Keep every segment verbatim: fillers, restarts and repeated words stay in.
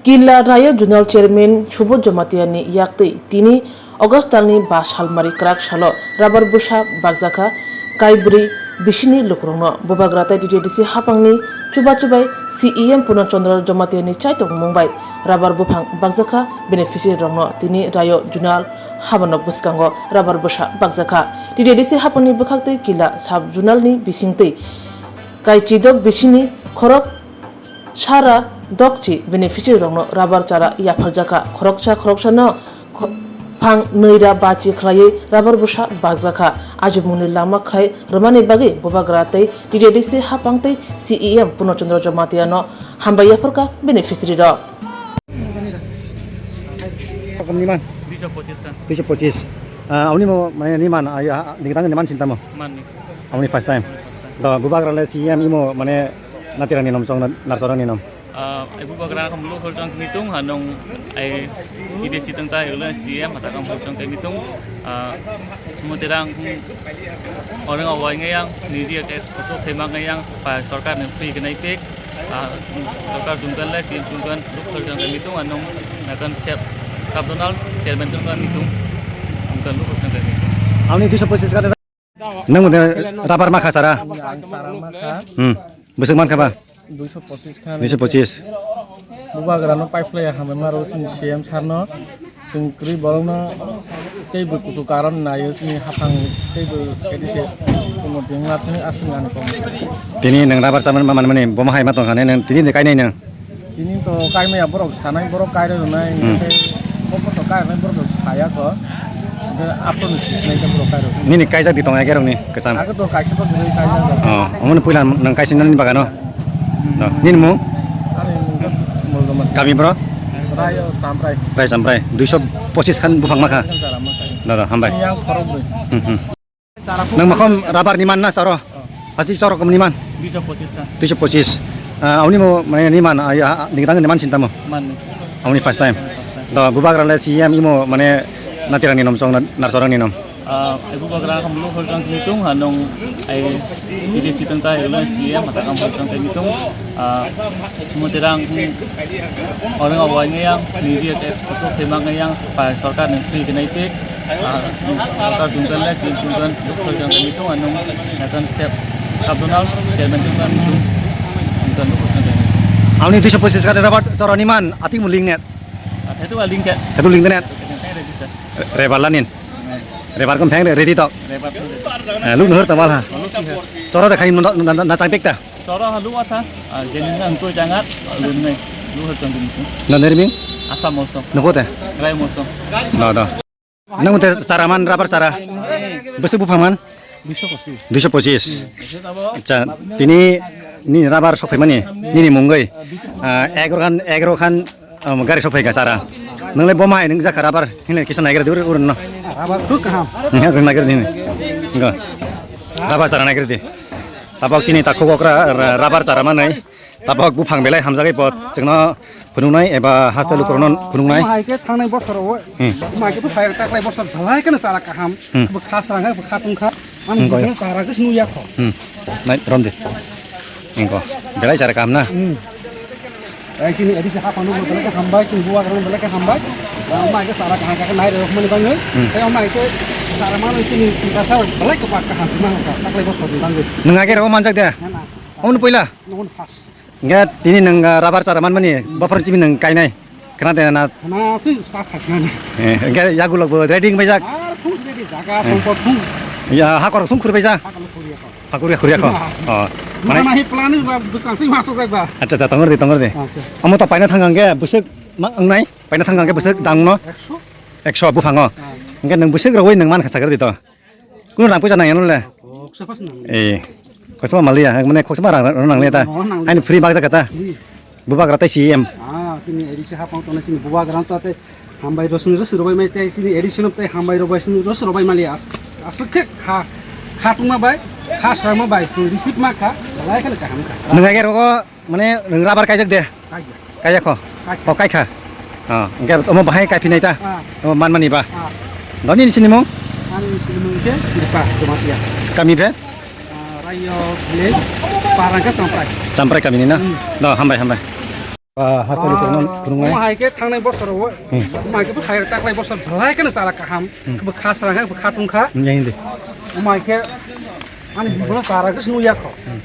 Killa Rayo Zonal Chairman Subodh Jamatia ni yaktwi tini August talni ba salmari kwrak salo rubber bwsa bakjakha kaibrwi bisini lukurokno. Bubagra tei T T D C haphangni chubachu bai C E M Purno Chandra Jamatia ni chaitok mung bai rubber buphang bakjakha beneficiary rokno tini Rayo Zonal habano bwskango rubber bwsa bakjakha. T T D C haphangni bwkhaktwi Killa sub zonal ni bisingtwi kaichidok bisini khorok sara dokchi beneficiary rokno rubber chara yapharjakha. Khoroksa khoroksano kho-, phang nwira bachi khlaiwi rubber bwsa bakjakha. Ajumungni lama khlai rwmani bagwi bubagra tei T T D C haphang tei C E M Purno Chandra Jamatia no hambai yapharkha beneficiary rok. Rokmni man? Duiso pochis khan. Duiso pochis. Ah, aboni mo, mane, ni man, ah, ya, ni tang ni man sinta mo? Manni. Aboni first time. First time. Do, bubagra le C E M imo, mane, natirani nom chong na, narchorani nom. Ah, ai bubagra kham lo khol chang ni tung ha nong ai ide si tang ta ule C E M hata kam khol chang ni tung. Ah, mo terang orang awai ngai yang ni dia tes kosok thema ngai yang pa sorkar ne free kenai pek. Ah, sorkar tungkan le, C M tungkan, luk khol jang kami tung, anong nakan sep, sub zonal chairman tungkan itung, tungkan luk khol jang kami tung. Amni duiso pochis kali. Nang udah rubber makha sara? Ang sara makha. Hmm. Besok man kaba? Duiso pochis khan. Duiso pochis. Bubagra no pipe lai hamai maro sini C M sar no. Chwng kwrwi borokno teibo kuchuk karon naio, chini haphang teibo A D C kumo dingla thwng aswk nani kok. Tini nwng rubber chaman ma manmani bomo hai ma tongkha ne, nwng tini de kainai nwng? Tini to kaimaya borok sanai, borok kairwi rwnai, hmm, tei bo to kairwnai borok to saya kho. Hwnkhe aphuru ni sisnai khe borok kairwi. Nini kaijak di tong age rokni kwcham? Age to kaisa bo kwrwi kaijak. Oh, omoni puila nwng kaisa nani bagano? Hmm. No, nini mung? Ani mung khe Sumal Doma. Kami bro? Rai, o, Chambrai. Rai Chambrai. Duiso pochis khan buphang makha. Buphang jara makha. Dada, hambai. Yang khorok bwi. Hmm, hmm. Nang makhom rubber ni man na charo? Oh. Hasi charo kom ni man? Duiso pochis khan. Duiso pochis. Ah, auni mo mane ni man, ah, ya, ni tang ni man sinta mo? Man ni. Auni first time. First time. Do, bubagra le C M imo mane natirang ni nom chong na, narchorang ni nom. Ah, ai bubagra kham lo khol chang ni tung ha nong ai T T C tang ta ule C M hata kam khol chang ni tung. Ah, mo terang orang awai ngai yang, ni dia tes kosok thema ngai yang, pa sorkar ni free kenai pek. Ah, sorkar tungkan le, C M tungkan, luk khol chang ni tung, anong nakan sep, sub zonal chairman tungkan tung, tungkan luk khol chang ni tung. Amni duiso pochis kade rabat choroni man, ating muling net. Ah, itu aling kat. Itu ling net. Itu ling kat, itu kat. Re-, rebar lanin. Rebar kon pheng ready tok. Rebar kon ready. Eh, lu nuhur tawal ha. Lu sih ha. Choro da khai na, na, na, na chang pek ta. Choro ha lu atha. Ah, jenin na hangko jangat, lu nai. Lu har chang dun. Na nermi? Asam mosom. Nuko te? Rai mosom. No, no. Nang te chara man, rubber chara. Bese buphang man? Duiso pochis. Duiso pochis. Acha, tini ni rubber sok phaimani, nini mungoi. Ah, egaro khan, egaro khan, um, gari sok phaika chara. Nang le boma hai nang jakha rubber, hinle kisa naigra dur urun no. Rubber khub kaham. Nang naigra dini. Go. Rubber chara naigra di. Tabok chini takhuk okra ra-, rubber chara manai. Tabok buphang belai hamjagwi bo chwngno phunuknai eba haste lukurokno phunuknai. Omo hai khe thangnai bosor o. Hmm. Omo hai khe bwsai taklai bosor belai kheno chara kaham. Hmm. Bo kha srang kha, bo kha tong kha. Ang Hmm, bini chara khe snu ya kho. Hmm. Nai rom de. Ingko. Belai chara kaham na. Hmm. Ai sini edi se ha panu bo belai khe hambai, sini buwa khe belai khe hambai. Omo hai khe chara kaham khe nai rok mani bangwi. Hmm. Tei omo hai khe chara mano sini kasa belai khe pak kaham sima kha taklai bosor ni bangwi. Nwng age rok manjak de? Na, na. Omo ni puila? Nwng first. Hingke tini nwng, ah, rubber chara manmani, bophor chimi nwng kainai. Khna de na? Khna se start khaisnani. Eh, hingke yagulok bo ready wngbaijak? Ar thung ready, jaga Hmm. songkot thung. Ya, hakor thung khurbaijak? Hakor khuriya kho. Hakor khuriya kho. Oh. Mana Mane hi plan ba bwsang sing masuk jak ba. Acha, acha, tongor di, tongor di. Acha. Amo to paina thang hingke bwswk ma wngnai? Paina thang hingke bwswk dangno? Ekso. Ekso buphango. Ah. Hingke nwng bwswk rogwi nwng man kha sakar di to? Kuno rang puisa nang ya nole? Koksa pas nang. Eh. Koksa ma maliya, mane koksa ma rang, rang nang le ta. Rang nang le. Aini free bak jaga ta. Free. Bubagra tai C M. Ah, sini A D C hapang tona sini bubagra ta te hambai rosni ros robai mai tai sini A D C no tai hambai robai sini ros robai maliya. As, as khe kha, kha tungma bai, kha srama bai, sini receipt ma kha, lai kha le kaham kha. Nwng age rogo Mane nwng rubber kaijak de? Kaijak. Kaijak kho? Kaijak. Oh, kaikha. Oh, hingke omo bahai kaiphinai ta? Ah. Omo manmani ba? Ah. Doni ni sini mung? Ani sini mung ke Kripa Jamatia. Kami phe? Ah, Rayo village, Parangka Champrai. Champrai kami ni na? Hmm. Do, hambai, hambai. Ah, hakori tongma phunuknai. Omo hai khe thangnai bosor o. Hmm. Omo hai khe bo khai taklai bosor belai kheno chara kaham. Hmm. Bo kha srang khe bo kha tungkha. Hmm, yang hindi. Omo hai khe ani bibolo chara khe sunu yakho. Hmm.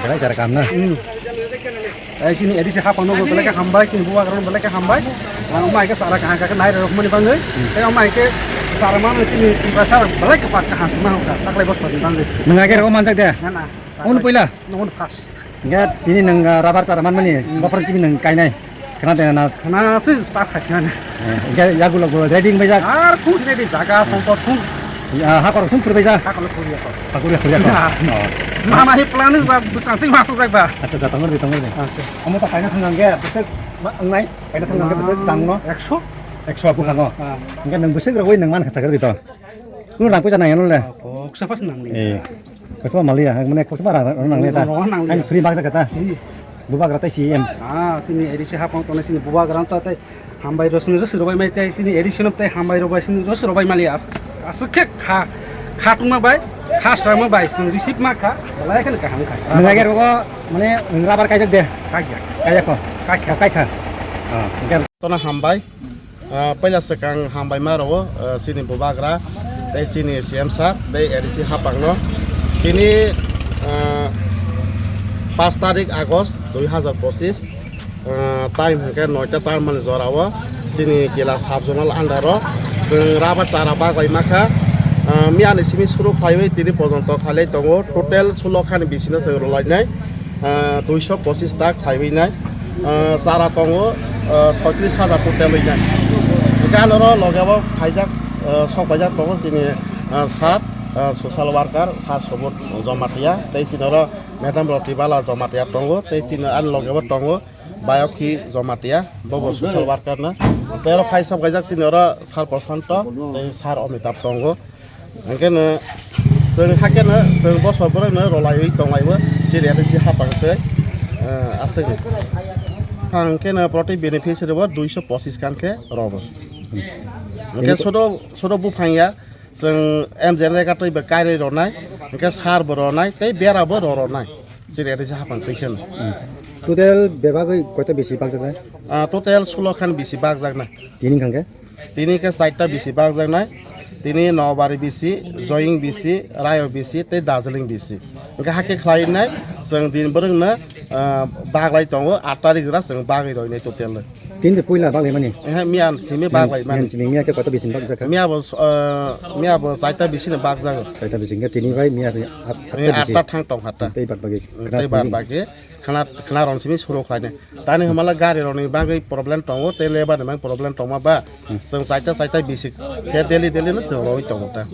Belai chara kaham na? Hmm. Ai sini A D C hapang no belai khe hambai, sini bubagra no belai khe hambai. Omo hai khe chara kaham khe nai rok mani bangwi. Hmm. Tei omo hai khe chara mano sini tiprasa belai khe pat kaham sima hokha taklai bosor ni bangwi. Nang age rok manjak de? Na, na. Omo puila? Omo first. Hingke tini nwng, ah, rubber chara manmani, hmm, bokhorok chini nwng kainai. Khna de na? Khna se start khaisina. Eh, hingke yagulo go ready wngbaijak? Ar khung ready, jaga, hmm, songkot khung. Ya, hakor khung phurbaijak? Hakor khung yakho. Hakor khung yakho? Ya. Oh. Mama hi plan ba bwsang sing masuk jak ba. Acha, acha, tongor di, tongor di. Acha. Omo ta kaina thang hingke, bwswk ma-, wngnai? Kaina thang hingke bwswk dangno? Ekso. Ekso bwkhango? Ah. Hingke nwng bwswk rogwi nwng man kha sakar di to? Kunu rang poisa nang ya nole? Koksa pas nang le. Eh. Koksa mali ya, mane koksa rang nang le ta. Rang nang le. Ang free bak jaga ta. Iya. Bubagra tai C M. Ah, sini A D C hapang tone sini bubagra ta tai hambai rosni rosi robai mai chai sini A D C no tai hambai robai sini rosi robai mali as. Asuk khe kha, kha tungma bai, kha srama bai sini receive ma kha, belai khe kaham kha. Nang age rogo mane rubber kaijak de. Kaijak. Kaijak ko. Kaijak. Kaijak. Ah, hingke. Tona hambai. Ah, paila swkang hambai ma rwo, ah, chini bubagra, tei chini C M sir, tei A D C hapangno. Tini, ah, paanch tarik August dui hazar pochis, ah, time hwnkhe noita tarmani jorao chini Kila sub zonal under o chwng rubber chara bagwi makha. Ah, miyani simi suru khlaiwi tini pojonto khailai tongo, total sulo khani bisino chwng rwlainai. Ah, duiso pochis ta khaiwi nai. Ah, chara tongo, ah, soitris hajar total wi nai. Hingke anoro logebo phaijak, ah, sok paijak tongo chini, ah, sir, ah, social worker, sir Subodh Jamatia, tei chini oro madam Rotibala Jamatia tongo, tei chini ani logebo tongo Bayokhi Jamatia, bobo social worker no. Tei oro phai sok paijak chini oro sir Prashanto, tei sir Amitabh tongo. Hingke no chwng hakhe no chwng bosor borok no rwlaiwi tonglaio, chini A D C hapang se, eh, aswk. Hingke no proti beneficiary bo duiso pochis kan khe rogo. Hingke sodo, sodo buphang ya, chwng M J N R K twi bo kairwi rwnai, hingke sar bo rwnai, tei bera bo rw rwnai, chini A D C hapang twi khe no. Hmm. Total bebagwi koita bisi bakjaknai? Ah, total sulo khan bisi bakjaknai. Tini hingke? Tini khe chaita bisi bakjaknai. Tini Nobari bisi, Joying bisi, Rayo bisi, tei Darjeeling bisi. Hingke hakhe khlainai chwng din bwrwngno, ah, baglai tongo, aat tarik jora chwng bagwi roinai total. Tini de puila baglaimani? Ehe, miya simi baglaimani. Miya simi, miya khe koto bisi bakjak kha? Miya bo, ah, miya bo chaita bisi no bakjago. Chaita bisi hingke tini bai miya ri at, atta bisi. Atta thang tong hatta. Tei bad bagi. Tei bad bagi. Khna, khna rong simi suru khlainai. Tani hwnba le gari rokni bagwi problem tongo, tei lebar ni bagwi problem tongma ba. Hmm. Chwng chaita chaita bisi khe daily daily no chwng roi tongo ta.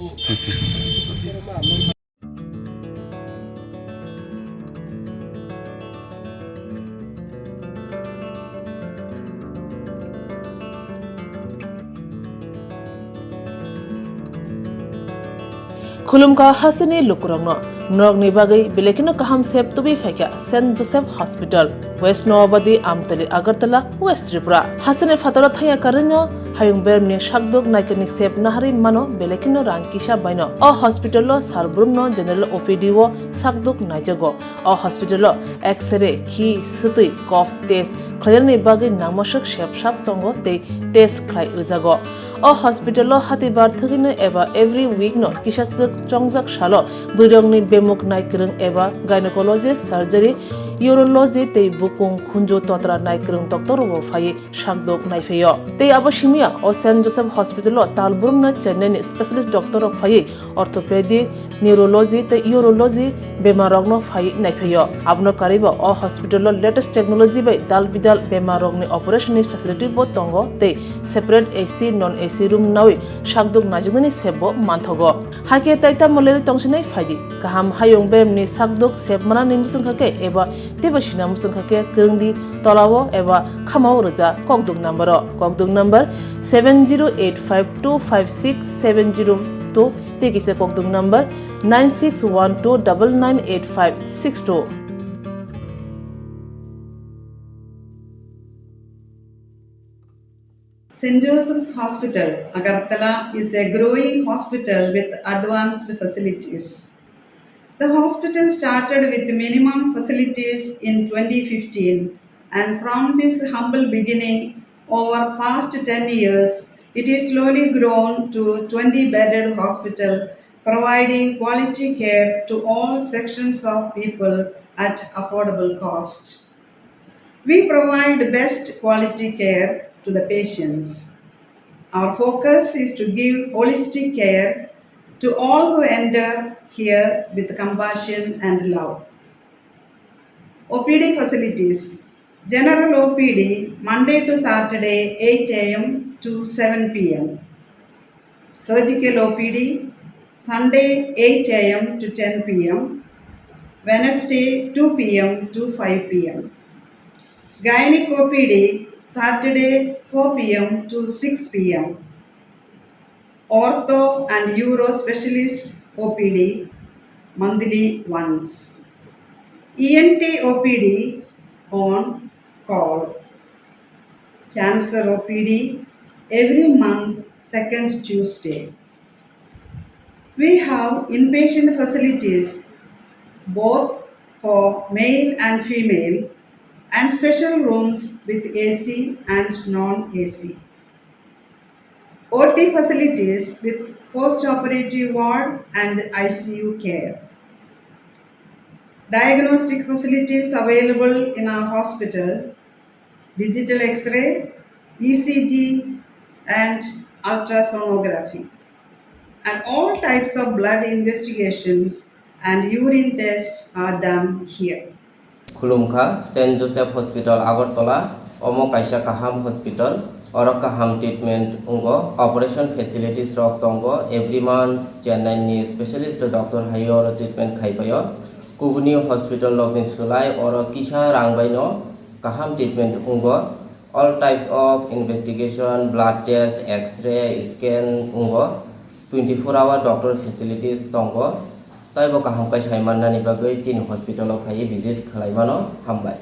Khulumkha hasteni lukurokno, norokni bagwi belai kheno kaham sep tubui phaikha Saint Joseph Hospital, West Noabadi, Amtali, Agartala, West Tripura. Hasteni phataro thangya karwino hayung beremni sakduk naikani sep naharwi mano belai kheno rang kisa baino. O hospital-o sal brumno general O P D-o sakduk naijago. O hospital-o X-ray, khi, swtwi, cough test khlainani bagwi nangmaswk sep sak tongo tei test khlai rwjago. O hospital-o hatibar thwgwino eba every week-no kisaswk chongjak salo bwrwirokni bemuk naikwrwng eba gynecology, surgery, urology tei bukung khunju totra naikwrwng doctor-rokbo phaiwi sakdok naiphaio. Tei abo simiya o Saint Joseph Hospital-o tal brumno Chennai-ni specialist doctor-rok phaiwi orthopedic, neurology tei urology bemarrokno phaiwi naiphaio. Abono karwibo o hospital-o latest technology bai dal bidal bemarrokni operation-ni facility-bo tongo tei separate A C, non A C room nawi sakdok naijaknani sepbo manthogo. Hakhe tai tamo lerwi tongsinai phaidi. Kaham hayung beremni sakdok sep manani muchungkha khe eba teibo sina muchungkha khe kwrwngdi tolao eba khamao rwja kokduk number-o. Kokduk number seven zero eight five two five six seven zero two tei kisa kokduk number nine six one two double nine eight five six two. Saint Joseph's Hospital, Agartala is a growing hospital with advanced facilities. The hospital started with minimum facilities in twenty fifteen, and from this humble beginning, over past ten years, it is slowly grown to twenty bedded hospital, providing quality care to all sections of people at affordable cost. We provide best quality care to the patients. Our focus is to give holistic care to all who enter here with compassion and love. O P D facilities. General O P D, Monday to Saturday, eight a m to seven p m. Surgical O P D, Sunday, eight a m to ten p m, Wednesday, two p m to five p m. Gynec O P D, Saturday, four p m to six p m. Ortho and Uro Specialist O P D, monthly once. E N T O P D on call. Cancer O P D every month, second Tuesday. We have inpatient facilities both for male and female, and special rooms with A C and non-A C. O T facilities with post-operative ward and I C U care. Diagnostic facilities available in our hospital: digital X-ray, E C G, and ultrasonography. And all types of blood investigations and urine tests are done here. Khulumkha, Saint Joseph Hospital, Agartala. Omo kaisa kaham hospital. Oro kaham treatment wngo. Operation facilities rok tongo. Every month Chennai ni specialist doctor hai oro treatment khai paio. Kubuni hospital rok ni swlai oro kisa rang bai no kaham treatment wngo. All types of investigation, blood test, X-ray, scan wngo. Twenty four hour doctor facilities tongo. Taibo kaham khe sai mannani bagwi chini hospital o phaiwi visit khlai mano. Hambai.